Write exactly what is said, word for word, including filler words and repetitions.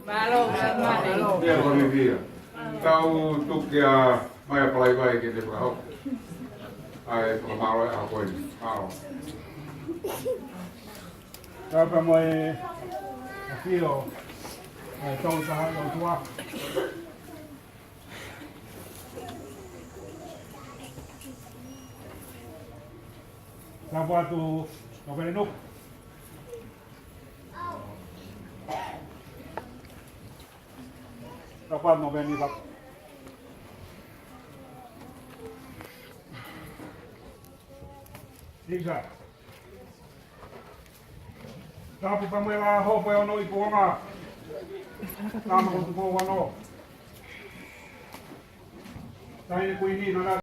Mālō, mālō. Ia, ko Vivia. Tau tuku ā mai ʻa Palaivai ke ne fakahoko ʻa e fakamālō ʻa e ʻaho ko eni. Mālō. Tapu mo e ʻafio ʻa e Tongatapu ʻOtua. Tapu atu, Nōpele Nuku. Tapu atu, Nōpele Niva. Isa. Tapu pea mo e ʻaho pē ʻo e ʻOtua. Tama ko Tupou Ono. Taʻahine Kuini, nana